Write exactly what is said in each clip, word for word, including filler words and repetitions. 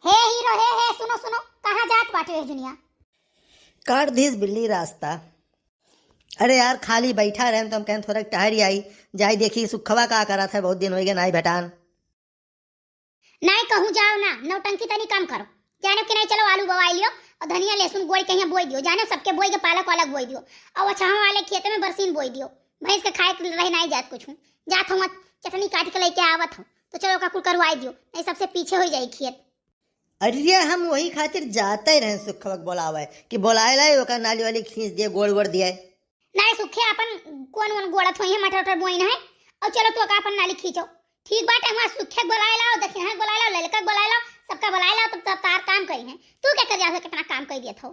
हे हीरो, हे, हे, सुनो, सुनो, कहाँ जात बाटे रे जुनिया? काट दीस बिल्ली रास्ता। अरे यार, खाली बैठा रहन तो हम कहन थोड़ा टहर आई, जाई देखी सुखवा का करत है, बहुत दिन होइ गए नाई भेटान। नाई कहूँ जाओ ना, नौटंकी तनी कम करो। जानो कि नाई, चलो आलू बोवाई लियो और धनिया लहसुन गोड़ के यहाँ बोई दियो। जानो सबके बोई के पालक वालक बोई दियो और अछाहों वाले खेत में बरसीन बोई दियो। भैंस के खाए के रहे नाई जात कुछ हूँ। जात हूँ चटनी काट के लेके आवत हूँ, तो चलो ओका कुल करवाई दियो, नहीं सबसे पीछे हो जाई खेत। अरे हम वही खातिर जाते रहे सुखवा के बोलावे कि बोलाए लाई ओका नाली वाली खींच दिए, गोड़ वोड़ दिए। नाई सुखे अपन कौन वन गोड़त होई है, मटर वटर बोइन है, और चलो तू ओका अपन नाली खींचो। ठीक बाटे, वहाँ सुखे के बोलाए लाओ, दखिनहा के बोलाए लाओ, ललका के बोलाए लाओ, सबका बोलाए लाओ, तब तब तार काम करी है। तू क्या कर जात हो, कितना काम कर दिया था।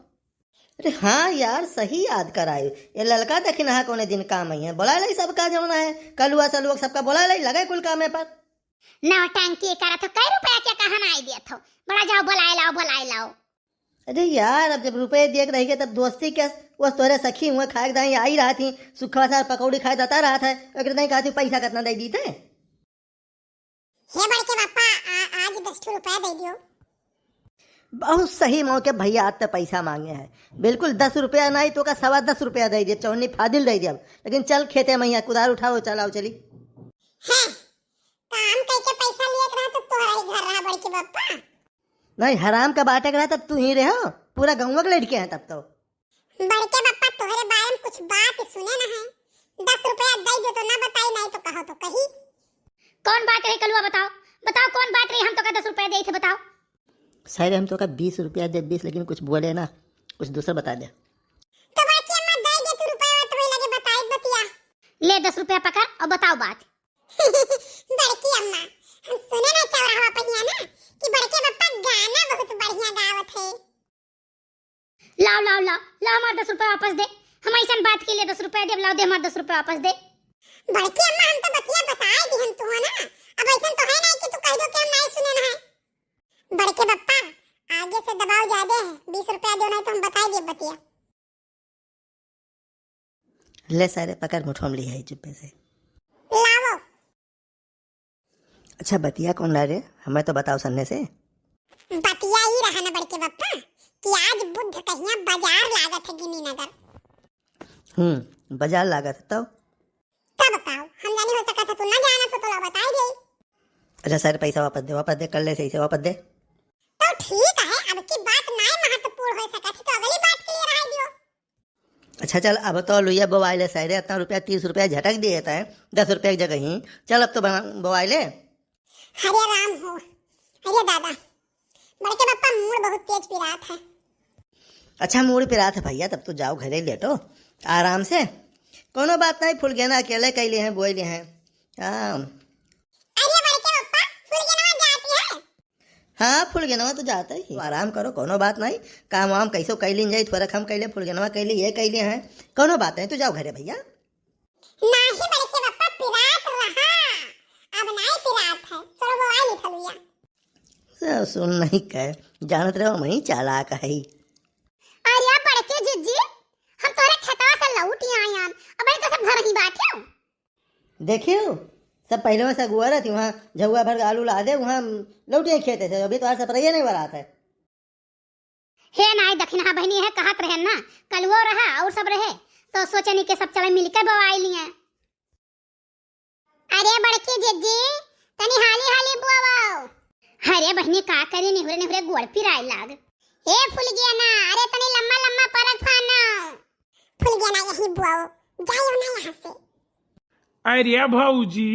अरे हाँ यार, सही याद कराए, ये ललका दखिनहा कौने दिन काम आई है, बोलाए लाई सबका जौन है, कलुआ सलुआ सबका बोलाए लाई, लगे कुल कामे पर। नौटंकी करत हो, कै रुपया के कहा नाई देत हो, बड़ा जाओ बोलाए लाओ, बोलाए लाओ। अरे यार, अब जब रुपये दिए के रह गए तब दोस्ती के, वो तोहरे सखी हुए खाए के दाई आई रहत ही, सुखवा सार पकौड़ी खाए देता रहत है, ओकरे दाई कहती पैसा कितना दे दीते। हे बड़के पापा, आ, आज दस ठो रुपया दे दियो। बहुत सही मौके भैया आज तो पैसा मांगे हैं, बिल्कुल दस रुपया नहीं तो का सवा दस रुपया दे दिए, चौनी फादिल दे दिया, लेकिन चल खेते में यहाँ कुदार उठाओ, चल आओ चली। हैं, काम करके पैसा लिए रहा तो तोहरा ही घर रहा बड़के पापा। नहीं, हराम का बाटे के रहा तब तू ही रहे हो, पूरा गाँव के लड़के हैं तब तो। बड़के पापा तोहरे बारे में कुछ बात सुने ना है, दस रुपया दे दो तो ना बताई, नहीं तो कहो तो कही। कौन बात रही कलुआ, बताओ, बताओ कौन बात रही, हम तो का दस रुपया दे थे, बताओ। शायद हम तो का बीस रुपया दे, बीस, लेकिन कुछ बोले ना, कुछ दूसरा बता दे। तो बड़की अम्मा दे दे तू रुपया तो वही लगे बताई बतिया। ले दस रुपया पकड़ और बताओ बात। बड़की अम्मा, हम सुने ना चौराहा पहिया ना कि बड़के पापा गाना बहुत बढ़िया गावत है। लाओ, लाओ, लाओ, लाओ, हमार दस रुपया वापस दे। हम ऐसन बात के लिए दस रुपया देब, लाओ दे हमार दस रुपया वापस दे। बड़की अम्मा, हम तो बतिया बताए दिहन तू हो ना, अब ऐसन तो है नहीं कि तू कह दो कि हम नहीं सुने ना है। बड़के पप्पा, आगे से दबाव ज्यादा है, बीस रुपया दो नहीं तो हम बताए दिए बतिया। ले सारे पकड़ मुठो में लिया है चुप्पे से। लाओ। अच्छा बतिया कौन ला रे, हमें तो बताओ सन्ने से। बतिया ई रहा ना बड़के पप्पा कि आज बुध कहिया बाजार लागत है गिनी नगर। हम्म, बाजार लागत है तब? तब का, हम जानी हो सकत है तू ना जानत हो तो ला बताई दे। अच्छा सारे पैसा वापस दे, वापस दे, कर ले सही से वापस दे। तो ठीक है, अब की बात नाय महत्वपूर्ण हो सकत है तो अगली बात के लिए रह दियो। अच्छा चल, अब तो लुइया बोवाई ले सारे, इतना रुपया, तीस रुपया झटक दिए थे, दस रुपया की जगह ही। चल अब तो बना, बोवाई ले। हरे राम हो, हरे दादा, बड़के पप्पा मूड़ बहुत तेज पिरात है। अच्छा मूड़ पिरात है भैया, तब तो जाओ घरे लेटो आराम से, कोनो बात नहीं। फुलगेना अकेले कैले हैं, बोए ले हैं। हाँ। अरे बड़के पप्पा, फुलगेनवा जाती है? हाँ, फुलगेनवा तो जाता ही। आराम करो, कोनो बात नहीं। काम वाम कैसो कैलिन जाई, थोड़ा हम कैले, फुलगेनवा कैले, ये कैले हैं, कोनो बात नहीं। तू जाओ घरे भैया। नाही बड़के पप्पा, पिरात रहा, अब नाही पिरात है। चलो बोआई ली फलुया। सब सुन नहीं कहे, जानत रहो मैं चालाक है। अरे बड़के जिज्जी, हम तोरे खेतवा से लौट आयन, अब तो सब घर ही बैठे हो। देखियो, सब पहले से अगुआ रहती, वहाँ झगुआ भर के आलू ला दे, वहाँ लौटिए खेते से, अभी तो आज सपरैया नहीं बरात है। हे नाई दखिनहा बहिनी है, कहत रहे ना, कलुओ रहा और सब रहे, तो सोचे नहीं के सब चले मिलके बवाई लिए। अरे बड़की जिज्जी, तनी हाली हाली बोवाओ। अरे बहिनी का करी, निहुरे निहुरे गोड़ पिराए लाग। ए फुलगेना, अरे तनी लम्मा लम्मा परत फानो। फुलगेना यही बोवाओ, जाओ ना यहाँ से। अरे भौजी,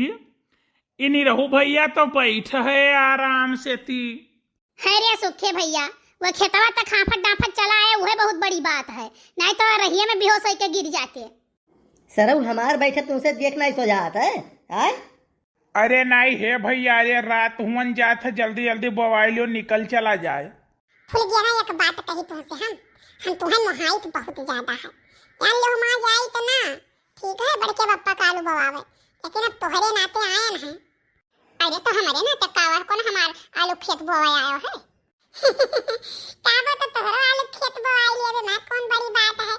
इनी रहू भैया तो बैठ है आराम से ती। अरे सुखे भैया, वो खेतवा तक हाफत डाफत चला आए, वह बहुत बड़ी बात है, नहीं तो रहिए में बेहोश होके गिर जाते। सरऊ हमार बैठे तुमसे देख नहीं सो जात है, आय? अरे नहीं हे भैया, अरे रात हुअन जात है, जल्दी जल्दी बोवाई लियो, निकल चला जाए। फुलगेना एक बात कही तुमसे हम, हम तुम्हें मोहाइत बहुत ज्यादा है। जान लो हम आ जाई तो ना, ठीक है, बड़के पप्पा कालू बवावे, लेकिन अब तोहरे नाते आयन है। अरे तो हमारे नाते कावर कौन हमार आलू खेत बोवे आयो है? का बात है, तोहरो आलू खेत बोवाई लिए रे, मैं कौन बड़ी बात है।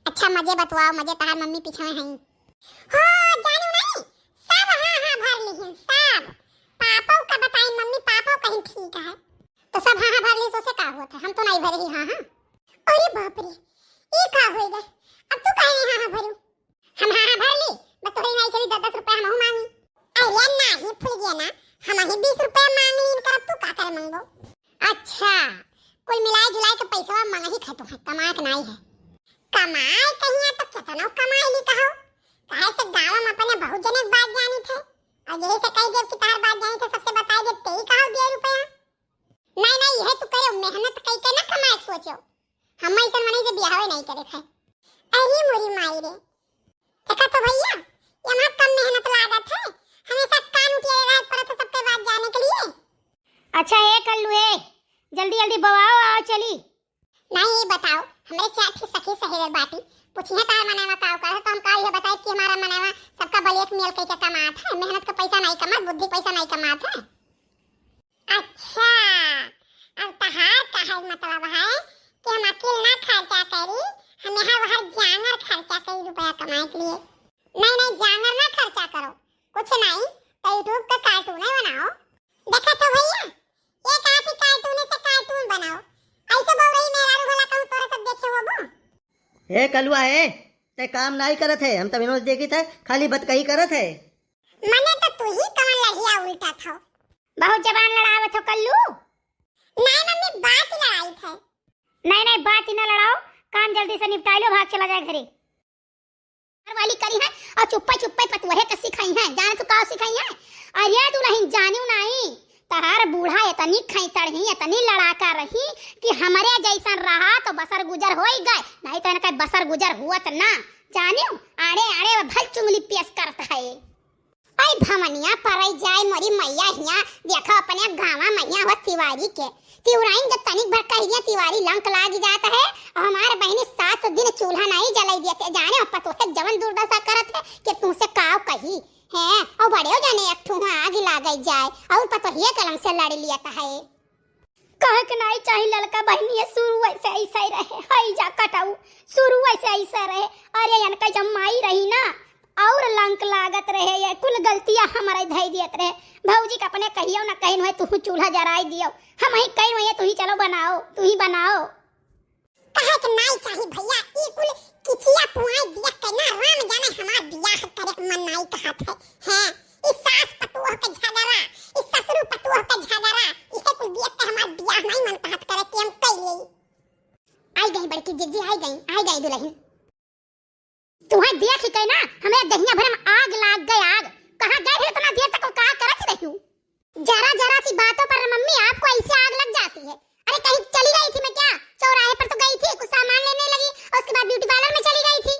अच्छा मजे बतवाओ, मजे तहार मम्मी पीछे में हैं। हो जानू नहीं, सब हाँ हाँ भर ली हैं, सब। पापो का बताई मम्मी, पापो कहीं ठीक है। तो सब हाँ हाँ भर ली, सोसे का होत है, हम तो नाहीं भरे ही हाँ हाँ। अरे बाप रे, ई का होई गए, अब तू काहे नाहीं हाँ हाँ भरू? हम हाँ हाँ भर ली, बस तोहरे नाहीं चली, दस दस रुपया हमहू मांगी। अरे नाहीं फुलगेना, हमही बीस रुपया मांग लीन करब, तू का करे मंगबो? अच्छा, कुल मिलाए जुलाए के पैसवा मंगही खाए तू है, कमाए के नाहीं है। कमाए कहिया तो केतनो कमाए ली कहो, काहे से गाँव में अपने बहुत जने के बात जानी थे, और यही से कही देब कि तहार बात जानी थे, सबसे बताई देब, तेई कहो दे रुपया। नाहीं नाहीं, यह तू करे मेहनत कई के ना कमाए सोचो, हम ऐसन मनई से बियाहवे नाहीं करे थे। अरे मोरी माई रे, देखा तो भैया, ये हमार कम मेहनत लागत है, हमेशा कान उठिए रहे पड़त है सबके बात जाने के लिए। अच्छा ए कल्लू ए, जल्दी जल्दी बोआओ, आओ चली। नाहीं, ई बताओ, हमरे चार ठी सखी सहेली बाटी, पूछिहे तार मनवा का ओकर है, तो हम का इहे बताई कि हमारा मनवा सबका blackmail कइके कमात है, मेहनत का पैसा नाहीं कमात, बुद्धि पैसा नाहीं कमात है। अच्छा, अब तहार कहे मतलब है कि हम अकेल ना खर्चा करी, हम यहाँ वहाँ जांगर खर्चा करी रुपया कमाए के लिए। नाहीं नाहीं, जांगर ना खर्चा करो, कुछ नाहीं, तो YouTube का cartoon बनाओ। देखा तो भैया, ये कहा कि cartoon से cartoon बनाओ। ऐसे बोल रही मेहरारू भला कहूँ तोरे सब देखे होबो। ए कलुआ ए, ते काम नाहीं करत है, हम तब इनोस देखी थे, खाली बतकही करत है। मने तो तू ही कवन लड़िया उल्टा था। बहुत जबान लड़ावत हो कल्लू। नाहीं मम्मी, बात लड़ाई थे। नाहीं नाहीं, बात ही ना लड़ाओ, काम जल्दी से निपटाई लो, भाग चला जाए घरे। घर वाली करी है और चुप्पे चुप्पे पतोहे के सिखाई है। जाने तू का सिखाई है? अरे दुलहिन जानियो नाहीं, तहार बूढ़ा इतनी खैतड़ ही, इतनी लड़ाका रही कि हमरे जैसन रहा तो बसर गुजर होई गए, नाहीं तो इनका बसर गुजर हुअत ना। जानियो, आड़े आड़े भल चुंगली पेश करत है। ऐ भवनिया परई जाए मोरी मइया हिया, देखो अपने गाँवा मइया हो तिवारी के। तिवराइन जब तनिक भर कह दिया तिवारी लंक लाग जात है, और हमार बहिनी सात दिन चूल्हा नाहीं जलाई देते। जाने और पतोहे जवन दुर्दशा करत है कि तुमसे काव कही है, और बड़े जाने एक ठू आग लाग जाए और पतोहिए कलम से लड़ लियत है। कहे के नाहीं चाही ललका बहिनी, ये शुरू ऐसे ऐसे रहे, हई जा कटाऊ, शुरू ऐसे ऐसे रहे। अरे इनका जब माई रही ना, और लंक लागत रहे, ये कुल गलतियाँ हमारे धई दियत रहे। भौजी के अपने कहियो ना कहिन हुए, तू चूल्हा जराई दियो, हम ही कहिन हुए, तू ही चलो बनाओ, तू ही बनाओ। कहे के नाहीं चाही भैया, ई कुल किचिया पुआई दिया के ना, राम जाने हमार बियाह करे के मन नाहीं कहत है। हैं, ई सास पतोह के झगड़ा, ई ससुर पतोह के झगड़ा, इहे कुल दिया के हमार बियाह नाहीं मन कहत करे कि हम कई लेई। आई गई बड़की जिज्जी, आई गई, आई गई दुलहिन। तुहैं देख के ना हमरे दहिया भरे में आग लाग गए आग। कहाँ गए रहे इतना देर तक, वो का करत रही? जरा जरा सी बातों पर मम्मी आपको ऐसे आग लग जाती है। अरे कहीं चली गई थी मैं क्या? चौराहे पर तो गई थी, कुछ सामान लेने लगी और उसके बाद beauty parlour में चली गई थी।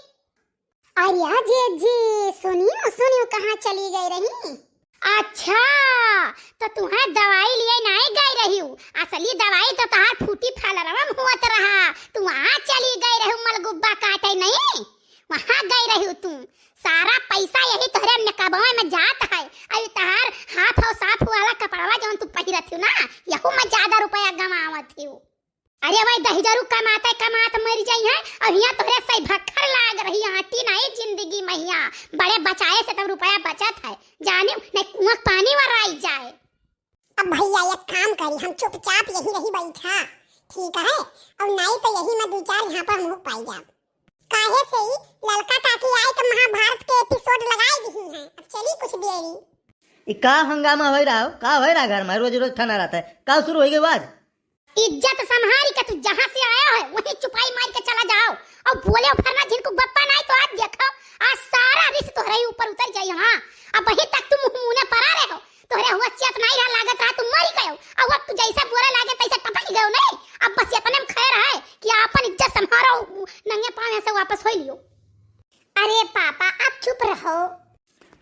अरे जिज्जी, सुनियो सुनियो, कहाँ चली गई रही? अच्छा, तो तुहैं दवाई लिए नाहीं गई रही हूँ, असली दवाई तो तहार फूटी फालरवा में हुअत रहा, तू वहाँ चली गई रही हूँ मलगुब्बा काटे, नहीं वहाँ गई रही हूँ तू। सारा पैसा यही तोहरे मेकअपवा में जात है, अभी तहार हाफ और साफ वाला कपड़वा जौन तू पहिरत हो ना, यहू में ज्यादा रुपया गंवावत हो। अरे वही दहिजरू कमाते कमात मर जाई है, और हियाँ तोहरे सही भक्खर लाग रही आटी नाहीं जिंदगी में हियाँ। बड़े बचाए से तब रुपया बचत है, जानियो नहीं कुआँ पानी वराई जाए। अब भैया एक काम करी, हम चुपचाप यही रही बैठा, ठीक है, और नाहीं तो यही में दो चार यहाँ पर मुँह पाई जाब। काहे से ही ललका काकी आए तो महाभारत के episode लगाई दी है। अब चली कुछ देरी। ई का हंगामा होई रहा हो? का होई रहा घर में? रोज रोज ठना रहता है। का शुरू होई गई आज? इज्जत संभारी के तू जहाँ से आया है, वहीं चुपाई मार के चला जाओ। और बोले भरना जिनको बप्पा नाहीं तो आज देखो, आज सारा रिस तोहरे ही ऊपर उतर जाई। हाँ, अब वहीं तक तुम मुँह मुने पड़ा रहे हो, तोहरे होशियत नाहीं रहा, लागत रहा तुम मरी गयो। अब, अब तू जैसे बोले लागे तैसे टपक गयो नहीं। अब बस इतने में खैर है कि आपन इज्जत संभारो, नंगे पाँव से वापस हो लियो। अरे पापा, आप चुप रहो।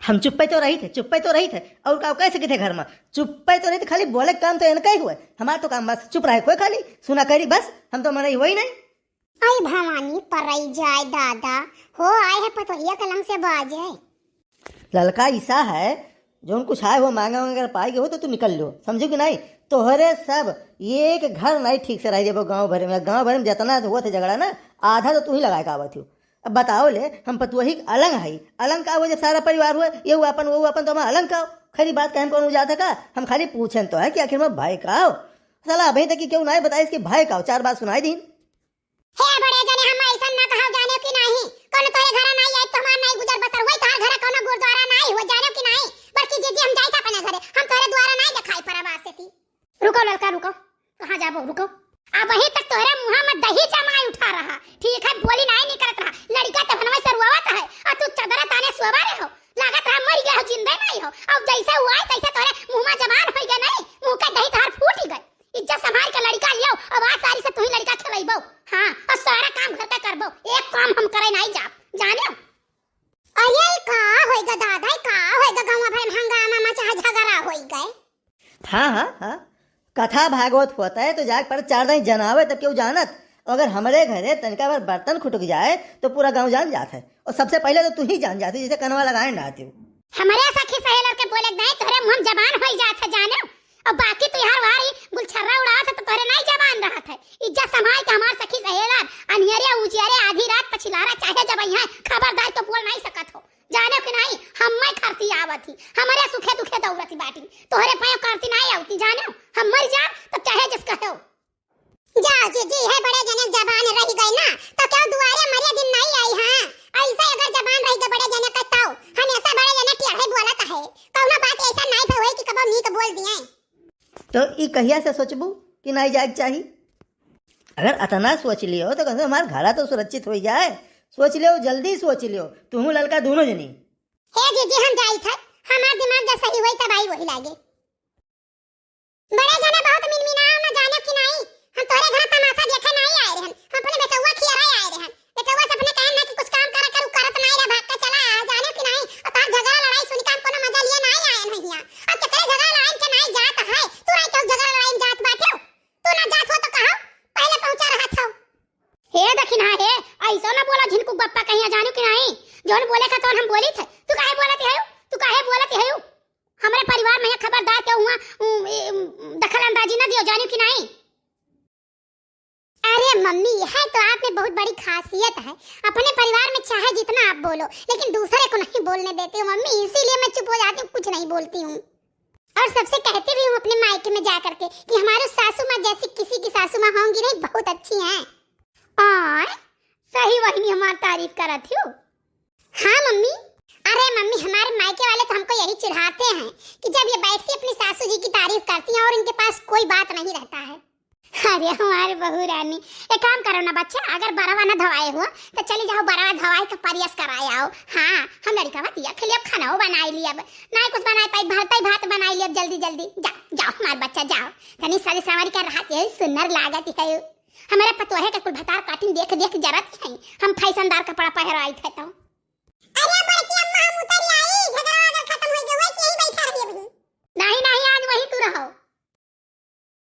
हम चुप्पे तो रही थे, चुप्पे तो रही थे। और का कैसे किथे घर में? चुप्पे तो रही थे, खाली बोले काम तो इनका ही हुआ है। हमारा तो काम बस चुप रहे, कोई खाली सुना करी बस, हम तो मनई हुआ ही नहीं। आई भवानी परई जाए दादा, हो आए है पतोहिया कलम से बाजे। ललका ईसा है, जौन कुछ आए हो मांगा मांगा कर पाई हो तो तू निकल लो, समझो कि नहीं? तोहरे सब एक घर नहीं ठीक से रह जेबो गांव भर में। गांव भर में जितना हुआ थे झगड़ा ना, आधा तो तू ही लगाए का आवत हो। अब बताओ ले, हम पतोही के अलंग हई, अलंग का हो जब सारा परिवार हुआ, ये हुआ अपन, वो हुआ अपन, तो हम अलंग का हो? खरी बात कहे में कौन हो जाता का? हम खाली पूछन तो है कि आखिर में भाई का हो? साला अबहीं तक कि केहू नाहीं बताइस कि भय का, चार बात सुनाई दीन। हे बड़े जने, हम अइसन ना कहव, जानेव कि नाहीं। कउनो तोहरे घरा नाहीं आई तो हमार नाहीं गुजर बसर होई, तोहार घरा कउनो गुरुद्वारा नाहीं हो, जानेव कि नाहीं। बड़की जीजी, हम जाइत अपने घरे, हम तोहरे दुआरा नाहीं देखाई परब आज से ती। रुको ललका, रुको, कहाँ जाबो, रुको। अबहीं तक तोहरे मुँहा में दही जमाई उठा रहा, ठीक है, बोली नाहीं निकरत रहा। लड़िका तो भनवा से रुआवत है, अउर तू चदरा ताने सोवा रहे हो, लागत रहा मरि गए हो, जिंदे नाहीं हो। अउर जइसे हुआ है तइसे तोहरे मुँह में जबान होइ गए नाहीं, मुँह के दही तोहार फूट ही गए। इज्जत संभाल के लड़िका लियो, अउर आज सारी से तू ही लड़िका खेलइबो। हाँ, अउर सारा काम घर का करबो, एक काम हम करे नाहीं जाब, जानेव। अरे, ई का होइगा दादा, ई का होइगा, गउँवा भर में हंगामा मचा है, झगड़ा होइ गए। हाँ, हाँ, हाँ, कथा भागवत होत है तो जाके पर चार दाईं जनावे तब केहू जानत। अगर हमरे घरे तनिका भर बर्तन खुटुक जाए तो पूरा गाँव जान जात है, अउर सबसे पहिले तो तू ही जान जाती, जइसे कनवा लगाए ना आती हो। हमरे सखी सहेलर के बोले के नाहीं, तोहरे मुँह में जबान होइ जात है, जानेव। अउर बाकी तू यार वारी गुलछर्रा उड़ावत है तो तोहरे नाहीं जबान रहत है। इज्जत संभाल के हमार सखी सहेलर, अनियरे उजियरे आधी रात पछिलारा चाहे जब अइहैं, खबरदार तो बोल नाहीं सकत हो, जानेव कि नाहीं। हम्मै खरती आवत ही, हमरे सुखे दुखे दौड़त ही बाटी, तोहरे पायो करती नाहीं आवती, जानेव। हम मरि जाब तब चाहे जस कहेव। जाओ जीजी, है बड़े जने जबान रहि गए ना, तो केहू दुआरे मरे दिन नाहीं आई, हाँ। अइसे अगर जबान रहि गए बड़े जने का, तो हमेशा बड़े जने टेढ़े बोलत है, कउनो बात अइसा नाहीं भय होई कि कबो नीक बोल दिए। तो ई कहिया से सोचबू कि नाहीं जाए के चाही? अगर अतना सोच लियो तो कम से कम हमार घरा तो सुरक्षित होइ जाए। सोच लियो, जल्दी सोच लियो, तुहूँ ललका दूनों जनी। हे जीजी, हम जाइत है, हमार दिमाग जब सही होई तब आई वही लागे। बड़े जने बहुत मिनमिनाओ ना, जानेव कि नाहीं, हम तोहरे घरा तमाशा देखे नाहीं आए रहन, हम अपने बेटउआ खियारे आए रहन। बेटउआ से अपने कहेन ना कि कुछ काम करा कर, उ करत नाहीं रहे, भाग के चला आए, जानेव कि नाहीं। अउर तोहार झगड़ा लड़ाई सुनि के हम कउनो मजा लिए नाहीं आएन हियाँ। अउर केकरे झगड़ा लड़ाई के नाहीं जात है, तू नाहीं केहू झगड़ा लड़ाई में जात बाटेव, तू ना जात हो तो कहो, पहिले पहुँचा रहत हो। हे दखिनहा हे, अइसो ना बोला झिनकू गप्पा कहिया, जानेव कि नाहीं, जउन बोले का तउन हम बोलित है, तू काहे बोलत है, तू काहे बोलत है? हमरे परिवार में खबरदार केहू हुआ, उम, ए, उम, दखल अंदाजी ना दियो, जानेव कि नाहीं। अरे मम्मी, यह तो आप में बहुत बड़ी खासियत है, अपने परिवार में चाहे जितना आप बोलो, लेकिन दूसरे को नहीं बोलने देती हो मम्मी, इसीलिए मैं चुप हो जाती हूँ, कुछ नहीं बोलती हूँ। और सबसे कहती भी हूँ अपने मायके में जा करके कि हमारी सासू माँ जैसी किसी की सासू माँ होंगी नहीं, बहुत अच्छी हैं। आय, सही वहिनी हमार तारीफ करत हो। हाँ मम्मी। अरे मम्मी, हमारे मायके वाले तो हमको यही चिढ़ाते हैं कि जब ये बैठती अपनी सासू जी की तारीफ करती हैं और इनके पास कोई बात नहीं रहता है। अरे हमारे बहू रानी, एक काम करो ना बच्चा, अगर बरवा ना धवाए हो तो चली जाओ बरवा धवाए के प्रयास कराए आओ। हाँ, हम लड़िकवा दिया के लिए अब खाना बनाए लिए, अब ना कुछ बनाए पाई, भरता ही भात बनाए लिए अब जल्दी जल्दी। जा, जाओ हमारे बच्चा, जाओ, तनी सज संवर के रहत है, सुनर लागत है। हमरे पतोहे के कुल भतार काटिन देख देख जरत है, हम फैशनदार कपड़ा पहराइत है तो।